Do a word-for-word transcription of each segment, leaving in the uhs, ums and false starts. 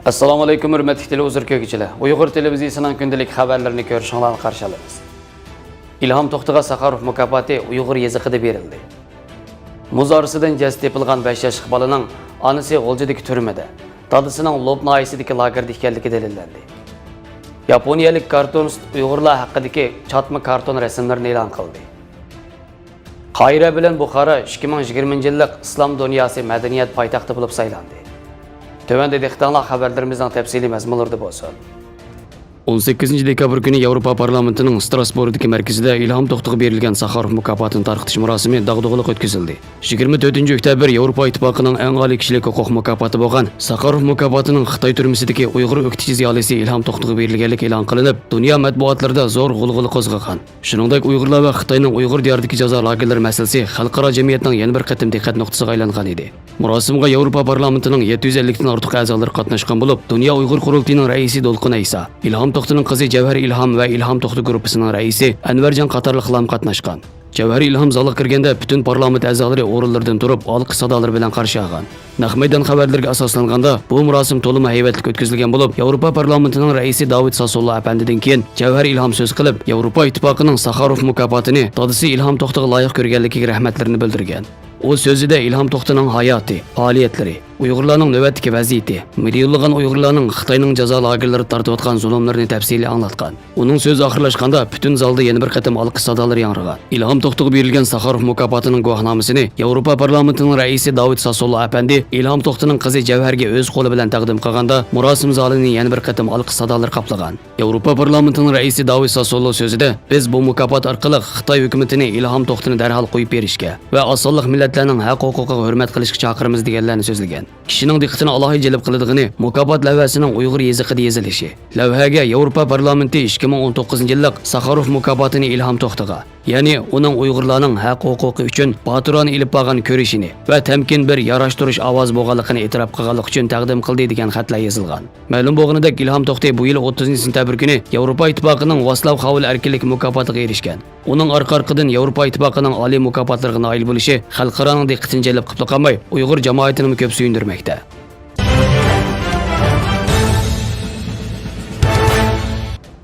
ئەسسالامۇ ئەلەيكۇم، ھۆرمەتلىك تېلېۋىزور كۆرگۈچىلەر. ئۇيغۇر تېلېۋىزىيىسىنىڭ كۈندىلىك خەۋەرلىرىنى كۆرۈشۈڭلارنى قارشى ئالىمىز. ئىلھام توختىغا ساخاروف مۇكاپاتى ئۇيغۇر يېزىقىدا بېرىلدى. مۇز ئارىسىدىن جەسىتى تېپىلغان بەش ياشلىق بالىنىڭ ئانىسى غۇلجىدىكى تۈرمىدە، دادىسىنىڭ لوپ ناھىيەسىدىكى لاگېردە ئىكەنلىكى دەلىللەندى. ياپونىيەلىك كارتونىست ئۇيغۇرلار ھەققىدىكى چاتما كارتون رەسىملىرىنى ئېلان قىلدى. قاھىرە بىلەن بۇخارا ئىككى مىڭ يىگىرمىنچى يىللىق ئىسلام دۇنياسى مەدەنىيەت پايتەختى بولۇپ سايلاندى. تۆۋەندە دىققىتىڭلار خەۋەرلىرىمىزنىڭ تەپسىلىي مەزمۇنلىرىدا بولسۇن. ئون سەككىزىنچى دېكابىر كۈنى ياۋروپا پارلامېنتىنىڭ ستراسبۇرگدىكى مەركىزىدە ئىلھام توختىغا بېرىلگەن ساخاروف مۇكاپاتىنى تارقىتىش مۇراسىمى داغدۇغىلىق ئۆتكۈزۈلدى. يىگىرمە تۆتىنچى ئۆكتەبىر ياۋروپا ئىتتىپاقىنىڭ ئەڭ ئالىي كىشىلىك ھوقۇق مۇكاپاتى بولغان ساخاروف مۇكاپاتىنىڭ خىتاي تۈرمىسىدىكى ئۇيغۇر ئۆكتىچى زىيالىيسى ئىلھام توختىغا بېرىلگەنلىكى ئېلان قىلىنىپ، دۇنيا مەتبۇئاتلىرىدا زور غۇلغۇلا قوزغىغان. شۇنىڭدەك ئۇيغۇرلار ۋە خىتاينىڭ ئۇيغۇر دىيارىدىكى جازا لاگېرلىرى مەسىلىسى خەلقئارا جەمئىيەتنىڭ يەنە بىر قېتىم دىققەت نۇقتىسىغا ئايلانغان ئىدى. مۇراسىمغا ياۋروپا پارلامېنتىنىڭ يەتتە يۈز ئەللىكتىن ئارتۇق ئەزالىرى قاتناشقان بولۇپ، دۇنيا ئۇيغۇر قۇرۇلتىيىنىڭ رەئىسى دولقۇن ئەيسا، ئىلھام توختىنىڭ قىزى جەۋھەر ئىلھام ۋە ئىلھام توختى گۇرۇپپىسىنىڭ رەئىسى ئەنۋەرجان قاتارلىقلارمۇ قاتناشقان. جەۋھەر ئىلھام زالغا كىرگەندە، پۈتۈن پارلامېنت ئەزالىرى ئورۇنلىرىدىن تۇرۇپ، ئالقىش سادالىرى بىلەن قارشى ئالغان. نەق مەيدان خەۋەرلىرىگە ئاساسلانغاندا، بۇ مۇراسىم تولىمۇ ھەيۋەتلىك ئۆتكۈزۈلگەن بولۇپ، ياۋروپا پارلامېنتىنىڭ رەئىسى داۋىد ساسولو ئەپەندىدىن كېيىن جەۋھەر ئىلھام سۆز قىلىپ، ياۋروپا ئىتتىپاقىنىڭ ساخاروف مۇكاپاتىنى دادىسى ئىلھام توختىغا لايىق كۆرگەنلىكىگە رەھمەتلىرىنى بىلدۈرگەن. ئۇ سۆزىدە ئىلھام توختىنىڭ ھاياتى، پائالىيەتلىرى، ئۇيغۇرلارنىڭ نۆۋەتتىكى ۋەزىيىتى، مىليونلىغان ئۇيغۇرلارنىڭ خىتاينىڭ جازا لاگېرلىرىدا تارتىۋاتقان زۇلۇملىرىنى تەپسىلىي ئاڭلاتقان. ئۇنىڭ سۆزى ئاخىرلاشقاندا، پۈتۈن زالدا يەنە بىر قېتىم ئالقىش سادالىرى ياڭرىغان. ئىلھام توختىغا بېرىلگەن ساخاروف مۇكاپاتىنىڭ گۇۋاھنامىسىنى ياۋروپا پارلامېنتىنىڭ رەئىسى داۋىد ساسولو ئەپەندى ئىلھام توختىنىڭ قىزى جەۋھەرگە ئۆز قولى بىلەن تەقدىم قىلغاندا، مۇراسىم زالىنى يەنە بىر قېتىم ئالقىش سادالىرى قاپلىغان. ياۋروپا پارلامېنتىنىڭ رەئىسى داۋىد ساسولو سۆزىدە، «بىز بۇ مۇكاپات ئارقىلىق خىتاي ھۆكۈمىتىنى ئىلھام توختىنى دەرھال قويۇپ بېرىشكە ۋە ئاز سانلىق مىللەتلەرنىڭ ھەق-ھوقۇقىغا ھۆرمەت قىلىشقا چاقىرىمىز» دېگەنلەرنى سۆزلىگەن. كىشىنىڭ دىققىتىنى ئالاھىدە جەلپ قىلىدىغىنى، مۇكاپات لەۋھەسىنىڭ ئۇيغۇر يېزىقىدا يېزىلىشى. لەۋھەگە ياۋروپا پارلامېنتى ئىككى مىڭ ئون توققۇزىنچى يىللىق ساخاروف مۇكاپاتىنى ئىلھام توختىغا، يەنى ئۇنىڭ ئۇيغۇرلارنىڭ ھەق-ھوقۇقى ئۈچۈن باتۇرانە ئېلىپ بارغان كۈرىشىنى ۋە تەمكىن بىر ياراشتۇرۇش ئاۋازى بولغانلىقىنى ئېتىراپ قىلغانلىقى ئۈچۈن تەقدىم قىلدى، دېگەن خەتلەر يېزىلغان. مەلۇم بولغىنىدەك، ئىلھام توختى بۇ يىل ئوتتۇزىنچى سېنتەبىر كۈنى ياۋروپا ئىتتىپاقىنىڭ ۋاتسلاۋ خاۋېل ئەركىنلىك مۇكاپاتىغا ئېرىشكەن. ئۇنىڭ ئارقا-ئارقىدىن ياۋروپا ئىتتىپاقىنىڭ ئالىي مۇكاپاتلىرىغا نائىل بولۇشى خەلقئارانىڭ دىققىتىنى جەلپ قىلىپلا قالماي، ئۇيغۇر جامائىتىنىمۇ كۆپ سۆيۈندۈرمەكتە.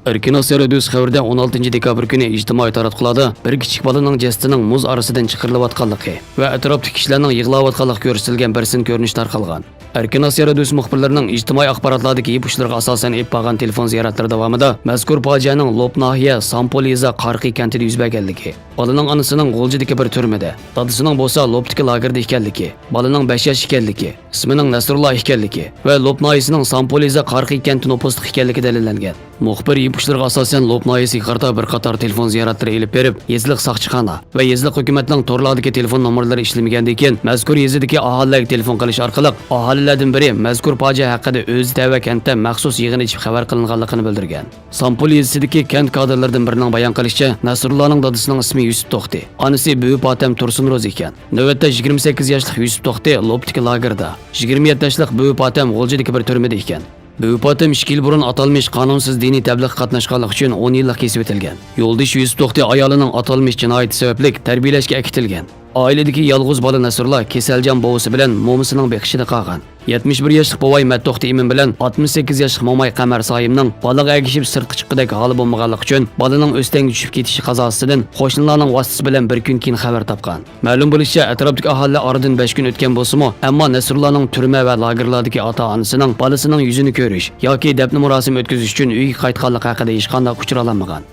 ئەركىن ئاسىيا رادىيوسى خەۋىرىدە، ئون ئالتىنچى دېكابىر كۈنى ئىجتىمائىي تاراتقۇلاردا بىر كىچىك بالىنىڭ جەسىتىنىڭ مۇز ئارىسىدىن چىقىرىلىۋاتقانلىقى ۋە ئەتراپتىكى كىشىلەرنىڭ يىغلاۋاتقانلىقى كۆرسىتىلگەن بىر سىن كۆرۈنۈش تارقالغان. ئەركىن ئاسىيا رادىيوسى مۇخبىرلىرىنىڭ ئىجتىمائىي ئاخباراتلاردىكى يىپ ئۇچلىرىغا ئاساسەن ئېلىپ بارغان تېلېفون زىيارەتلىرى داۋامىدا مەزكۇر پاجىئەنىڭ لوپ ناھىيە سامپوليېزا قارقى كەنتىدە يۈز بەرگەنلىكى، بالىنىڭ ئانىسىنىڭ غۇلجىدىكى بىر تۈرمىدە، دادىسىنىڭ بولسا لوپتىكى لاگېردا ئىكەنلىكى، بالىنىڭ بەش ياش ئىكەنلىكى، ئىسمىنىڭ نەسرۇللا ئىكەنلىكى ۋە لوپ ناھىيەسىنىڭ سامپوليېزا قارقى كەنتى نوپۇسلۇق ئىكەنلىكى دەلىللەنگەن. مۇخبىر يىپ ئۇچلىرىغا ئاساسەن، لوپ ناھىيەسىگە قارىتا بىر قاتار تېلېفون زىيارەتلىرى ئېلىپ بېرىپ، يېزىلىق ساقچىخانا ۋە يېزىلىق ھۆكۈمەتنىڭ تورلاردىكى تېلېفون نومۇرلىرى ئىشلىمىگەندىن كېيىن، مەزكۇر يېزىدىكى ئاھالىلەرگە تېلېفون قىلىش ئارقىلىق، ئاھالىلەردىن بىرى مەزكۇر پاجىئە ھەققىدە ئۆزى تەۋە كەنتتە مەخسۇس يىغىن ئېچىپ خەۋەر قىلىنغانلىقىنى بىلدۈرگەن. سامپول يېزىسىدىكى كەنت كادىرلىرىدىن بىرىنىڭ بايان قىلىشىچە، نەسرۇللانىڭ دادىسىنىڭ ئىسمى يۈسۈپ توختى، ئانىسى بۈۋى پاتەم تۇرسۇن روزى ئىكەن. نۆۋەتتە يىگىرمە سەككىز ياشلىق يۈسۈپ توختى لوپتىكى لاگېردا، يىگىرمە يەتتە ياشلىق بۈۋى پاتەم غۇلجىدىكى بىر تۈرمىدە ئىكەن. بۈۋى پاتەم ئىككى يىل بۇرۇن ئاتالمىش قانۇنسىز دىنىي تەبلىغقا قاتناشقانلىقى ئۈچۈن ئون يىللىق كېسىۋېتىلگەن. يولدىشى يۈسۈپ توختى ئايالىنىڭ ئاتالمىش جىنايىتى سەۋەبلىك تەربىيەلەشكە ئەكېتىلگەن. ئائىلىدىكى يالغۇز بالا نەسرۇللا كېسەلجان بوۋىسى بىلەن مومىسىنىڭ بېقىشىدا قالغان. يەتمىش بىر ياشلىق بوۋاي مەتتوختى ئىمىن بىلەن ئاتمىش سەككىز ياشلىق موماي قەمەر سايىمنىڭ بالىغا ئەگىشىپ سىرتقا چىققۇدەك ھالى بولمىغانلىقى ئۈچۈن، بالىنىڭ ئۆستەڭگە چۈشۈپ كېتىشى قازاسىدىن قوشنىلارنىڭ ۋاسىتىسى بىلەن بىر كۈن كېيىن خەۋەر تاپقان. مەلۇم بولۇشىچە، ئەتراپتىكى ئاھالىلەر ئارىدىن بەش كۈن ئۆتكەن بولسىمۇ، ئەمما نەسرۇللانىڭ تۈرمە ۋە لاگېرلاردىكى ئاتا-ئانىسىنىڭ بالىسىنىڭ يۈزىنى كۆرۈش ياكى دەپنە مۇراسىمى ئۆتكۈزۈش ئۈچۈن ئۆيىگە قايتقانلىقى ھەققىدە ھېچقانداق ئۇچۇر ئالالمىغان.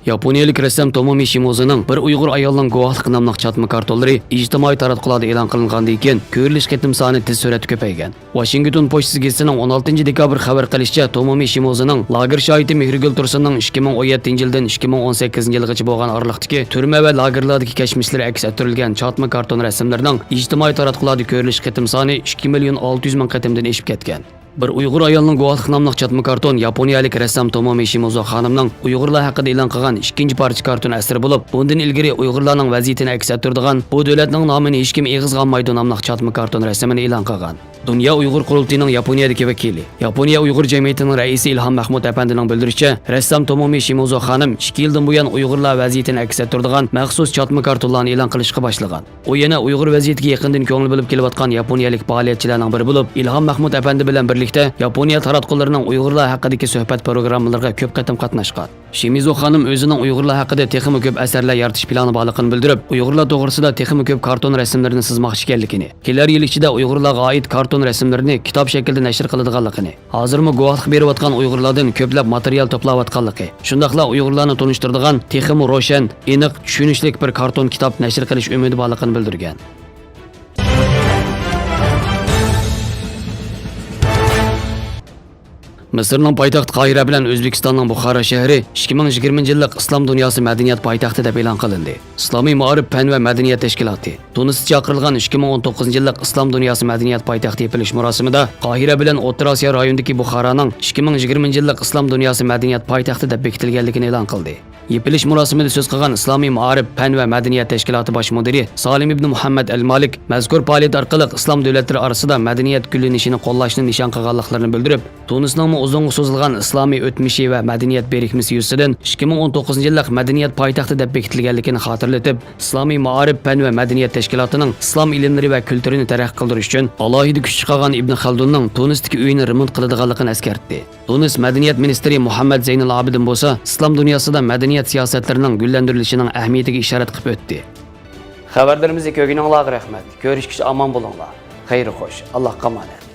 ياپونىيەلىك رەسسام تومومى شىموزۇنىڭ بىر ئۇيغۇر ئايالنىڭ گۇۋاھلىقى ناملىق چاتما كارتونلىرى ئىجتىمائىي تاراتقۇلاردا ئېلان قىلىنغاندىن كېيىن، كۆرۈلۈش قېتىم سانى تېز سۈرئەتتە كۆپەيگەن. ۋاشىنگتون پوچتىسى گېزىتىنىڭ ئون ئالتىنچى دېكابىر خەۋەر قىلىشىچە، تومومى شىموزۇنىڭ لاگېر شاھىتى مېھرىگۈل تۇرسۇننىڭ ئىككى مىڭ ئون يەتتىنچى يىلدىن ئىككى مىڭ ئون سەككىزىنچى يىلغىچە بولغان ئارىلىقتىكى تۈرمە ۋە لاگېرلاردىكى كەچمىشلىرى ئەكس ئەتتۈرۈلگەن چاتما كارتون رەسىملىرىنىڭ ئىجتىمائىي تاراتقۇلاردا كۆرۈلۈش قېتىم سانى ئىككى مىليون ئالتە يۈز مىڭ قېتىمدىن ئېشىپ كەتكەن. بىر ئۇيغۇر ئايالنىڭ گۇۋاھلىق ناملىق چاتما كارتون ياپونىيەلىك رەسسام تومومى شىموزو خانىمنىڭ ئۇيغۇرلار ھەققىدە ئېلان قىلغان ئىككىنچى پارچە كارتون ئەسىرى بولۇپ، بۇندىن ئىلگىرى ئۇيغۇرلارنىڭ ۋەزىيىتىنى ئەكس ئەتتۈرىدىغان بۇ دۆلەتنىڭ نامىنى ھېچكىم ئېغىزغا ئالمايدۇ ناملىق چاتما كارتون رەسىمىنى ئېلان قىلغان. دۇنيا ئۇيغۇر قۇرۇلتىيىنىڭ ياپونىيەدىكى ۋەكىلى، ياپونىيە ئۇيغۇر جەمئىيىتىنىڭ رەئىسى ئىلھام مەھمۇت ئەپەندىنىڭ بىلدۈرۈشىچە، رەسسام تومومى شىموزو خانىم ئىككى يىلدىن بۇيان ئۇيغۇرلار ۋەزىيىتىنى ئەكس ئەتتۈرىدىغان مەخسۇس چاتما كارتونلارنى ئېلان قىلىشقا باشلىغان. ئۇ يەنە ئۇيغۇر ۋەزىيىتىگە يېقىندىن كۆڭۈل بۆلۈپ كېلىۋاتقان ياپونىيەلىك پائالىيەتچىلەرنىڭ بىرى بولۇپ، ئىلھام مەھمۇت ئەپەندى بىلەن بىرلىكتە ياپونىيە تاراتقۇلىرىنىڭ ئۇيغۇرلار ھەققىدىكى سۆھبەت پروگراممىلىرىغا كۆپ قېتىم قاتناشقان. شىمىزو خانىم ئۆزىنىڭ ئۇيغۇرلار ھەققىدە تېخىمۇ كۆپ ئەسەرلەر يارىتىش پىلانى بارلىقىنى بىلدۈرۈپ، ئۇيغۇرلار توغرىسىدا تېخىمۇ كۆپ كارتون رەسىملىرىنى سىزماقچى ئىكەنلىكىنى، كېلەر يىل ئىچىدە ئۇيغۇرلارغا ئائىت كارتون رەسىملىرىنى كىتاب شەكلىدە نەشر قىلىدىغانلىقىنى، ھازىرمۇ گۇۋاھلىق بېرىۋاتقان ئۇيغۇرلاردىن كۆپلەپ ماتېرىيال توپلاۋاتقانلىقى، شۇنداقلا ئۇيغۇرلارنى تونۇشتۇرىدىغان تېخىمۇ روشەن، ئېنىق، چۈشىنىشلىك بىر كارتون كىتاب نەشر قىلىش ئۈمىدى بارلىقىنى بىلدۈرگەن. مىسىرنىڭ پايتەختى قاھىرە بىلەن ئۆزبېكىستاننىڭ بۇخارا شەھىرى ئىككى مىڭ يىگىرمىنچى يىللىق ئىسلام دۇنياسى مەدەنىيەت پايتەختى دەپ ئېلان قىلىندى. ئىسلامىي مائارىپ، پەن ۋە مەدەنىيەت تەشكىلاتى تۇنىستا چاقىرىلغان ئىككى مىڭ ئون توققۇزىنچى يىللىق ئىسلام دۇنياسى مەدەنىيەت پايتەختى يېپىلىش مۇراسىمىدا قاھىرە بىلەن ئوتتۇرا ئاسىيا رايونىدىكى بۇخارانىڭ ئىككى مىڭ يىگىرمىنچى يىللىق ئىسلام دۇنياسى مەدەنىيەت پايتەختى دەپ بېكىتىلگەنلىكىنى ئېلان قىلدى. يېپىلىش مۇراسىمىدا سۆز قىلغان ئىسلامىي مائارىپ، پەن ۋە مەدەنىيەت تەشكىلاتى باش مۇدىرى سالىم ئىبن مۇھەممەد ئەل مالىك مەزكۇر پائالىيەت ئارقىلىق ئىسلام دۆلەتلىرى ئارىسىدا مەدەنىيەت گۈللىنىشىنى قوللاشنى نىشان قىلغانلىقلىرىنى بىلدۈرۈپ، تۇنىسنىڭمۇ ئۇزۇنغا سوزۇلغان ئىسلامىي ئۆتمۈشى ۋە مەدەنىيەت بىرىكمىسى يۈزىسىدىن ئىككى مىڭ ئون توققۇزىنچى يىللىق مەدەنىيەت پايتەختى دەپ بېكىتىلگەنلىكىنى خاتىرىلىتىپ، ئىسلامىي مائارىپ، پەن ۋە مەدەنىيەت تەشكىلاتىنىڭ ئىسلام ئىلىملىرى ۋە كۈلتۈرىنى تەرەققىي قىلدۇرۇش ئۈچۈن ئالاھىدە كۈچ چىقارغان ئىبن خەلدۇننىڭ تۇنىستىكى ئۆيىنى رېمونت قىلىدىغانلىقىنى ئەسكەرتتى. تۇنىس مەدەنىيەت مىنىستىرى مۇھەممەد زەينىل ئابىدىن بولسا ئىسلام دۇنياسىدا مەدەنىيەت سىياسەتلىرىنىڭ گۈللەندۈرۈلۈشىنىڭ ئەھمىيىتىگە ئىشارەت قىلىپ ئۆتتى. خەۋەرلىرىمىزنى كۆرگىنىڭلارغا رەھمەت. كۆرۈشكىچە ئامان بولۇڭلار. خەير خوش. ئاللاھقا ئامانەت.